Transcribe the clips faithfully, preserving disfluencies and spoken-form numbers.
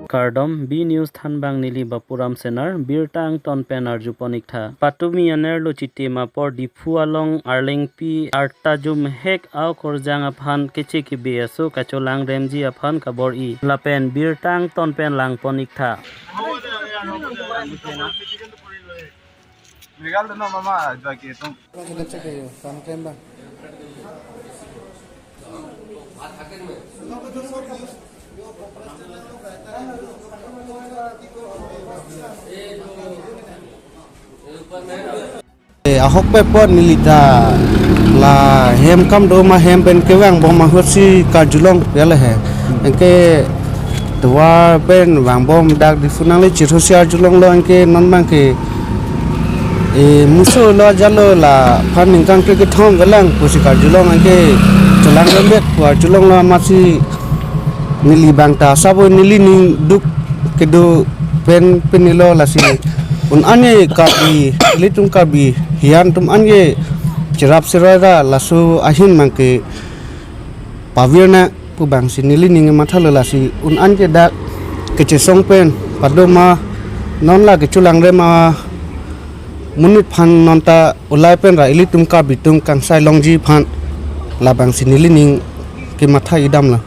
Kardom, B News thanbang neli Bapuram Senar, birta angton pen arjupon iktha. Patumi anerlo chitim apor Diphu along arlengpi arta jumhek aokorjang aphan keche kebe aso kacholangremji aphan kabor-i. Lapen birta angton pen langpon iktha. Eh, ahokpet apot neli ta la hem kam do ma hem pen kevangbom ahutsi karjulong ya le he. Anke tovar pen vangbom dak Diphu nangle chirhusi arjulonglo anke non abangke, eh, muso lo jalo laphan ningkan kre kethom velang pusi karjulong anke cholangrembet pu arjulonglo amatsi neli abang ta sabo nelining duk kedo pen penilo lasi un-an ke Karbi, ilitum Karbi hiyan atum an ke cherap seroi ra laso ahin abangke pavirnang pu abangsi nelining mathalo lasi un-an ke dak kechesong pen padoma non la kecholangrem amonit aphan non ta ulai pen ra ilitum Karbi atum kangsai longji aphan labangsi nelining kematha idamlo.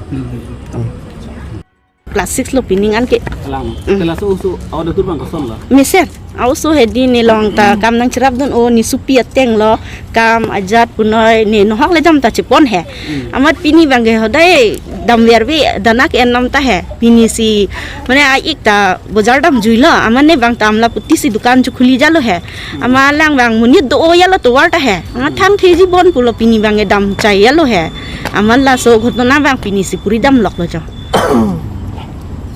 Class six lo pining anke. Alang. Mm. Te laso oso aoda tur abang kosonlo? Mesen. Aoso hedi ne along ta kam nangcherapdun o, ne sopi atenglo, kam ajat punoi ne nohok le jam ta chepon he. Mm. Amat pini abangke hodai damver ave, dana ke-en nam ta he. Pinisi mane a-ik ta bojar damjuilo, amat ne abang ta amla putisi dukan chekhuli jalo he. Ama lang abang monit do-o jalo tovar ta he. Ama thang theji bon pulo pini abangke damchai jalo he. Amat laso ghotona abang pinisi puri damloklo jo.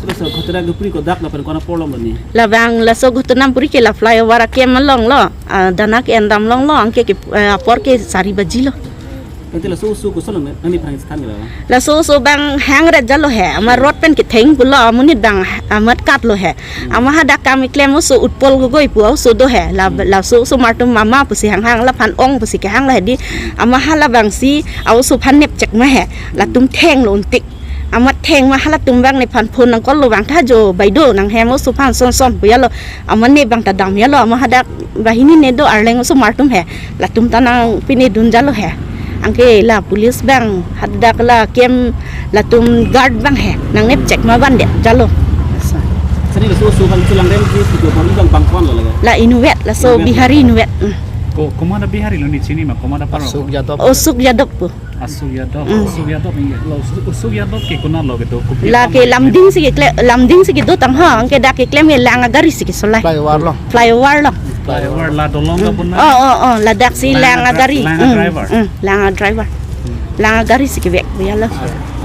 Sir, sir, ghotona kepuri kodak lapen kona apor along bani? Labang laso ghotona puri ke la flyover akem alonglo, ah, dana ke-en dam longlo, anke ke, eh, apor ke sari baji lo. Ante laso oso koson nangli aphan chethan ke la? Laso oso abang hangret jalo he, ama road pen ketheng pulo, amonit abang amat katlo he. Ama hadak kam keklem oso Utpal Gogoi pu oso do he. La, laso osomar atum mama pusi hanghang, laphan ong pusi kehanglo hedi. Ama halabangsi a-oso aphan nepchek ma he. Latum thenglo untik. Amat theng ma halatum abang nephan phone nangkollo abang ta jo, "Baido, nanghem oso aphan son son," pu jalo. Ama ne abang ta dam jalo. Ama hadak banghini ne do arleng osomar atum he. Latum ta nangpinedun jalo he. Anke la police abang hadak la kem latum guard abang he. Nangnepchek ma vandet jalo. Sani laso oso aphan cholangremji pu abang bang pangkon lo lagi? La inutvet, laso inutvet. Bihari inutvet. Mm. Ko, komat a Bihari lo, ne chini ma, komat apar lo? Ashok Yadav. Ashok Yadav pu. Ashok Yadav. Mm. Ashok Yadav inge. Lo, Ashok, Ashok Yadav ke konat lo kedo? Kopi la apam ke lo? Lamding si keklem, Lamding si kedo tang ha, anke dak keklem ke lang agari si kesolai. Flyover lo. Flyover lo. Flyover la dolong ke puna? Oh, oh, oh, ladak si lang agari. Lang a dri-, lang a driver. Mm, mm, lang a driver. Lang agari si kevek pu jalo.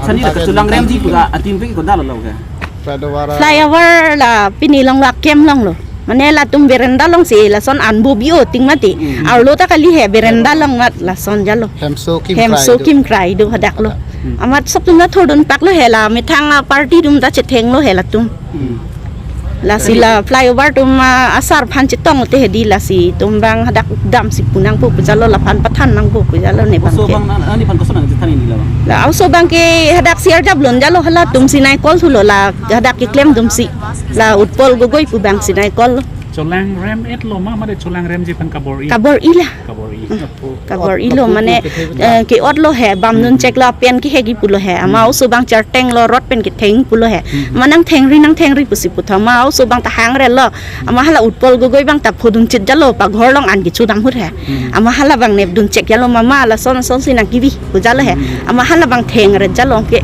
Sani la kacholangremji pu la atim pen ke kodak lo ke? Flyover. Flyover la pini along la kem longlo. Mane latum veranda alongsi lason anbo bi-o ting mati. Mm. Arlo ta kali he veranda along mat lason jalo. Hemso kim Hemso krai do. Kim krai do hadak lo. Mm. Amat sop atum ta thordun paklo he, la methang a-party atum ta chethenglo he latum. Mm. Lasi la flyover atum, ah, asar aphan chetong te hedi lasi atum abang hadak damsi pu nangpo pu jalo, laphan pathan nangpo pu jalo ne abang oso ke. Abang an-, ani aphan koson nangchethan neli la abang? La oso abangke hadak si arjap lon jalo, halatum si nangkol thulo, la hadak keklem atum si. La Utpal Gogoi pu abang si nangkol. Cholangrem-etlo ma, mane cholangremji aphan kabor-i? Kabor-i la. Kabor-i. Mm. Apo, kabor-i lo, apo mane, kethe eh, ke-otlo he, bamdun cheklo, pen kehegi pulo he. Ama oso abang chartenglo, road pen ketheng pulo he. Mm. Ama nangthengri, nangthengri pusi putha. Ama oso abang ta hangrelo. Ama hala Utpal Gogoi abang ta phodun chit jalo, paghor along an kecho dam ahut he. Mm. Ama halabang nepdun chek jalo, mama lason son si nangkebi pu jalo he. Mm. Ama halabang thengret jalo anke.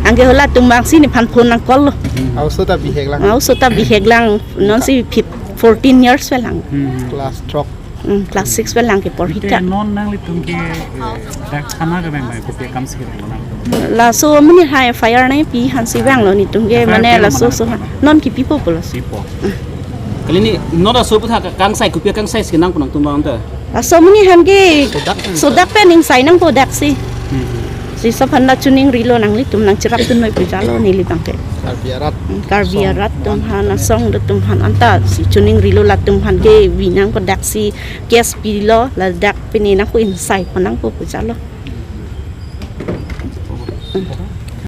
Anke halatum abangsi nephan phone nangkollo. Mm. A-oso ta bihek lang. A-oso ta bihek lang, nonsi fif-, fourteen years ave lang. Mm. Class throk. Mm, class six ave lang keporhi ta. Te non nanglitum ke, eh, dak thana kevang abang kopi akam si kevang abang? Laso amonit aphan F I R nangpi aphansi vanglo netum ke, F I R mane pilo laso mana? Oso aphan. Non kepipo pulo. Pipo. Mm. Kali ne non laso aphuthak kangsai, kopi akangsai si kenangpo nangtum abang ta? Laso amonit aphan ke sodak, sodak pen ingsai nangpo daksi. Hmm. Si sop aphan ta choningrilo, nanglitum nangcherapdun noi pu jalo neli abangke. Karbi arat. Hmm, Karbi arat atum aphan, asong atum aphan anta si choningrilo, latum aphan kevi nangpo daksi, case pilo, ladak pine nangpo, ingsai pon nangpo pu jalo.